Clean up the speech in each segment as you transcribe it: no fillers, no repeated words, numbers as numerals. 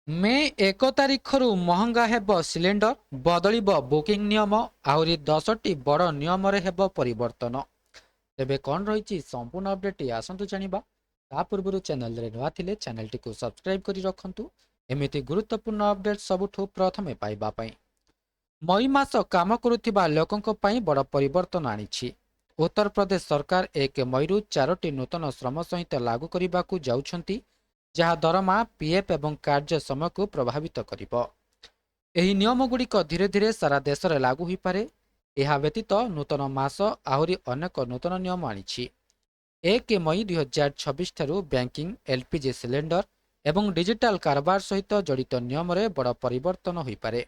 ମେ 1 ତାରିଖରୁ ମହଙ୍ଗା ହେବ ସିଲିଣ୍ଡର, ବଦଳିବ ବୁକିଂ ନିୟମ, ଆହୁରି 10ଟି ବଡ଼ ନିୟମରେ ହେବ ପରିବର୍ତ୍ତନ। ତେବେ କ'ଣ ରହିଛି ସମ୍ପୂର୍ଣ୍ଣ ଅପଡେଟ୍, ଆସନ୍ତୁ ଜାଣିବା। ତା ପୂର୍ବରୁ ଚ୍ୟାନେଲରେ ନୂଆ ଥିଲେ ଚ୍ୟାନେଲଟିକୁ ସବସ୍କ୍ରାଇବ୍ କରି ରଖନ୍ତୁ, ଏମିତି ଗୁରୁତ୍ୱପୂର୍ଣ୍ଣ ଅପଡେଟ୍ ସବୁଠୁ ପ୍ରଥମେ ପାଇବା ପାଇଁ। ମଇ ମାସ କାମ କରୁଥିବା ଲୋକଙ୍କ ପାଇଁ ବଡ଼ ପରିବର୍ତ୍ତନ ଆଣିଛି। ଉତ୍ତରପ୍ରଦେଶ ସରକାର 1 ମଇରୁ ଚାରୋଟି ନୂତନ ଶ୍ରମ ସଂହିତା ଲାଗୁ କରିବାକୁ ଯାଉଛନ୍ତି, ଯାହା ଦରମା, ପିଏଫ୍ ଏବଂ କାର୍ଯ୍ୟ ସମୟକୁ ପ୍ରଭାବିତ କରିବ। ଏହି ନିୟମଗୁଡ଼ିକ ଧୀରେ ଧୀରେ ସାରା ଦେଶରେ ଲାଗୁ ହୋଇପାରେ। ଏହା ବ୍ୟତୀତ ନୂତନ ମାସ ଆହୁରି ଅନେକ ନୂତନ ନିୟମ ଆଣିଛି। 1 ମଇ 2026 ଠାରୁ ବ୍ୟାଙ୍କିଂ, ଏଲ୍ପିଜି ସିଲିଣ୍ଡର ଏବଂ ଡିଜିଟାଲ କାରବାର ସହିତ ଜଡ଼ିତ ନିୟମରେ ବଡ଼ ପରିବର୍ତ୍ତନ ହୋଇପାରେ।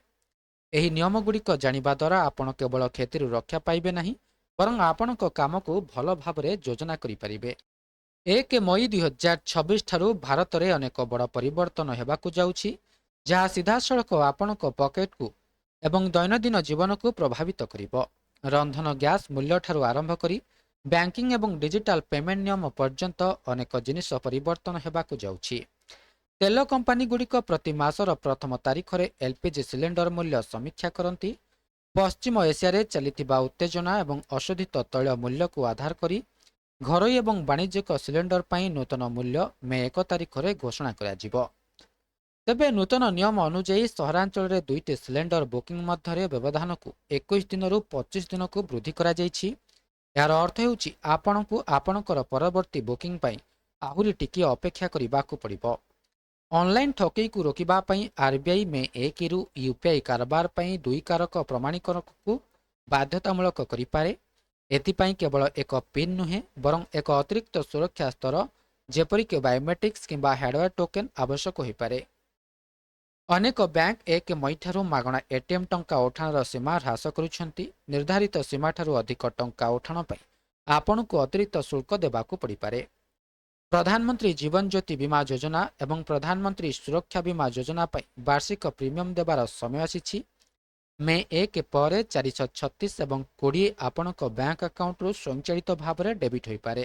ଏହି ନିୟମଗୁଡ଼ିକ ଜାଣିବା ଦ୍ୱାରା ଆପଣ କେବଳ କ୍ଷତିରୁ ରକ୍ଷା ପାଇବେ ନାହିଁ, ବରଂ ଆପଣଙ୍କ କାମକୁ ଭଲ ଭାବରେ ଯୋଜନା କରିପାରିବେ। 1 ମଇ 2026 ଠାରୁ ଭାରତରେ ଅନେକ ବଡ଼ ପରିବର୍ତ୍ତନ ହେବାକୁ ଯାଉଛି, ଯାହା ସିଧାସଳଖ ଆପଣଙ୍କ ପକେଟକୁ ଏବଂ ଦୈନନ୍ଦିନ ଜୀବନକୁ ପ୍ରଭାବିତ କରିବ। ରନ୍ଧନ ଗ୍ୟାସ୍ ମୂଲ୍ୟଠାରୁ ଆରମ୍ଭ କରି ବ୍ୟାଙ୍କିଂ ଏବଂ ଡିଜିଟାଲ ପେମେଣ୍ଟ ନିୟମ ପର୍ଯ୍ୟନ୍ତ ଅନେକ ଜିନିଷ ପରିବର୍ତ୍ତନ ହେବାକୁ ଯାଉଛି। ତେଲ କମ୍ପାନୀଗୁଡ଼ିକ ପ୍ରତି ମାସର ପ୍ରଥମ ତାରିଖରେ ଏଲ୍ପିଜି ସିଲିଣ୍ଡର ମୂଲ୍ୟ ସମୀକ୍ଷା କରନ୍ତି। ପଶ୍ଚିମ ଏସିଆରେ ଚାଲିଥିବା ଉତ୍ତେଜନା ଏବଂ ଅଶୋଧିତ ତୈଳ ମୂଲ୍ୟକୁ ଆଧାର କରି ଘରୋଇ ଏବଂ ବାଣିଜ୍ୟିକ ସିଲିଣ୍ଡର ପାଇଁ ନୂତନ ମୂଲ୍ୟ ମେ 1 ତାରିଖରେ ଘୋଷଣା କରାଯିବ। ତେବେ ନୂତନ ନିୟମ ଅନୁଯାୟୀ ସହରାଞ୍ଚଳରେ ଦୁଇଟି ସିଲିଣ୍ଡର ବୁକିଂ ମଧ୍ୟରେ ବ୍ୟବଧାନକୁ 21 ଦିନରୁ 25 ଦିନକୁ ବୃଦ୍ଧି କରାଯାଇଛି। ଏହାର ଅର୍ଥ ହେଉଛି, ଆପଣଙ୍କୁ ଆପଣଙ୍କର ପରବର୍ତ୍ତୀ ବୁକିଂ ପାଇଁ ଆହୁରି ଟିକିଏ ଅପେକ୍ଷା କରିବାକୁ ପଡ଼ିବ। ଅନଲାଇନ୍ ଠକେଇକୁ ରୋକିବା ପାଇଁ ଆରବିଆଇ ମେ 1ରୁ ୟୁପିଆଇ କାରବାର ପାଇଁ ଦୁଇ କାରକ ପ୍ରମାଣୀକରଣକୁ ବାଧ୍ୟତାମୂଳକ କରିପାରେ। ଏଥିପାଇଁ କେବଳ ଏକ ପିନ୍ ନୁହେଁ, ବରଂ ଏକ ଅତିରିକ୍ତ ସୁରକ୍ଷା ସ୍ତର, ଯେପରିକି ବାୟୋମେଟ୍ରିକ୍ସ କିମ୍ବା ହାର୍ଡୱେୟାର ଟୋକେନ୍ ଆବଶ୍ୟକ ହୋଇପାରେ। ଅନେକ ବ୍ୟାଙ୍କ 1 ମଇଠାରୁ ମାଗଣା ଏଟିଏମ୍ ଟଙ୍କା ଉଠାଣର ସୀମା ହ୍ରାସ କରୁଛନ୍ତି। ନିର୍ଦ୍ଧାରିତ ସୀମାଠାରୁ ଅଧିକ ଟଙ୍କା ଉଠାଣ ପାଇଁ ଆପଣଙ୍କୁ ଅତିରିକ୍ତ ଶୁଳ୍କ ଦେବାକୁ ପଡ଼ିପାରେ। ପ୍ରଧାନମନ୍ତ୍ରୀ ଜୀବନ ଜ୍ୟୋତି ବୀମା ଯୋଜନା ଏବଂ ପ୍ରଧାନମନ୍ତ୍ରୀ ସୁରକ୍ଷା ବୀମା ଯୋଜନା ପାଇଁ ବାର୍ଷିକ ପ୍ରିମିୟମ ଦେବାର ସମୟ ଆସିଛି। ମେ 1 ପରେ 436 ଏବଂ 20 ଆପଣଙ୍କ ବ୍ୟାଙ୍କ ଆକାଉଣ୍ଟରୁ ସ୍ୱୟଂଚାଳିତ ଭାବରେ ଡେବିଟ୍ ହୋଇପାରେ।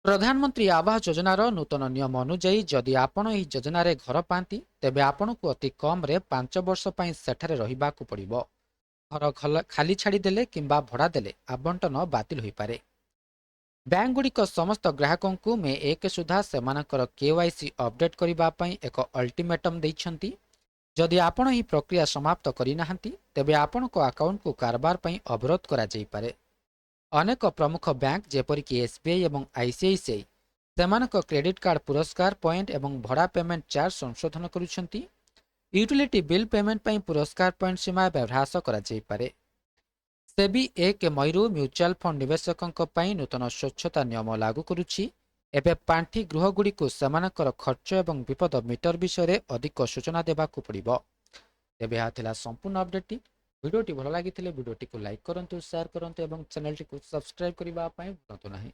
ପ୍ରଧାନମନ୍ତ୍ରୀ ଆବାସ ଯୋଜନାର ନୂତନ ନିୟମ ଅନୁଯାୟୀ, ଯଦି ଆପଣ ଏହି ଯୋଜନାରେ ଘର ପାଆନ୍ତି, ତେବେ ଆପଣଙ୍କୁ ଅତି କମ୍ରେ 5 ବର୍ଷ ପାଇଁ ସେଠାରେ ରହିବାକୁ ପଡ଼ିବ। ଘର ଖାଲି ଛାଡ଼ିଦେଲେ କିମ୍ବା ଭଡ଼ା ଦେଲେ ଆବଣ୍ଟନ ବାତିଲ ହୋଇପାରେ। ବ୍ୟାଙ୍କଗୁଡ଼ିକ ସମସ୍ତ ଗ୍ରାହକଙ୍କୁ ମେ 1 ସୁଦ୍ଧା ସେମାନଙ୍କର କେୱାଇସି ଅପଡେଟ୍ କରିବା ପାଇଁ ଏକ ଅଲ୍ଟିମେଟମ୍ ଦେଇଛନ୍ତି। ଯଦି ଆପଣ ଏହି ପ୍ରକ୍ରିୟା ସମାପ୍ତ କରିନାହାନ୍ତି, ତେବେ ଆପଣଙ୍କ ଆକାଉଣ୍ଟକୁ କାରବାର ପାଇଁ ଅବରୋଧ କରାଯାଇପାରେ। ଅନେକ ପ୍ରମୁଖ ବ୍ୟାଙ୍କ, ଯେପରିକି ଏସ୍ବିଆଇ ଏବଂ ଆଇସିଆଇସିଆଇ, ସେମାନଙ୍କ କ୍ରେଡିଟ୍ କାର୍ଡ ପୁରସ୍କାର ପଏଣ୍ଟ ଏବଂ ଭଡ଼ା ପେମେଣ୍ଟ ଚାର୍ଜ ସଂଶୋଧନ କରୁଛନ୍ତି। ୟୁଟିଲିଟି ବିଲ୍ ପେମେଣ୍ଟ ପାଇଁ ପୁରସ୍କାର ପଏଣ୍ଟ ସୀମା ଏବେ ହ୍ରାସ କରାଯାଇପାରେ। ସେବି 1 ମଇରୁ ମ୍ୟୁଚୁଆଲ ଫଣ୍ଡ ନିବେଶକଙ୍କ ପାଇଁ ନୂତନ ସ୍ୱଚ୍ଛତା ନିୟମ ଲାଗୁ କରୁଛି। ଏବେ ପାଣ୍ଠି ଗୃହଗୁଡ଼ିକୁ ସେମାନଙ୍କର ଖର୍ଚ୍ଚ ଏବଂ ବିପଦ ମିଟର ବିଷୟରେ ଅଧିକ ସୂଚନା ଦେବାକୁ ପଡ଼ିବ। ତେବେ ଏହା ଥିଲା ସମ୍ପୂର୍ଣ୍ଣ ଅପଡେଟ୍ଟି। ଭିଡ଼ିଓଟି ଭଲ ଲାଗିଥିଲେ ଭିଡ଼ିଓଟିକୁ ଲାଇକ୍ କରନ୍ତୁ, ସେୟାର କରନ୍ତୁ ଏବଂ ଚ୍ୟାନେଲଟିକୁ ସବସ୍କ୍ରାଇବ୍ କରିବା ପାଇଁ ଭୁଲନ୍ତୁ ନାହିଁ।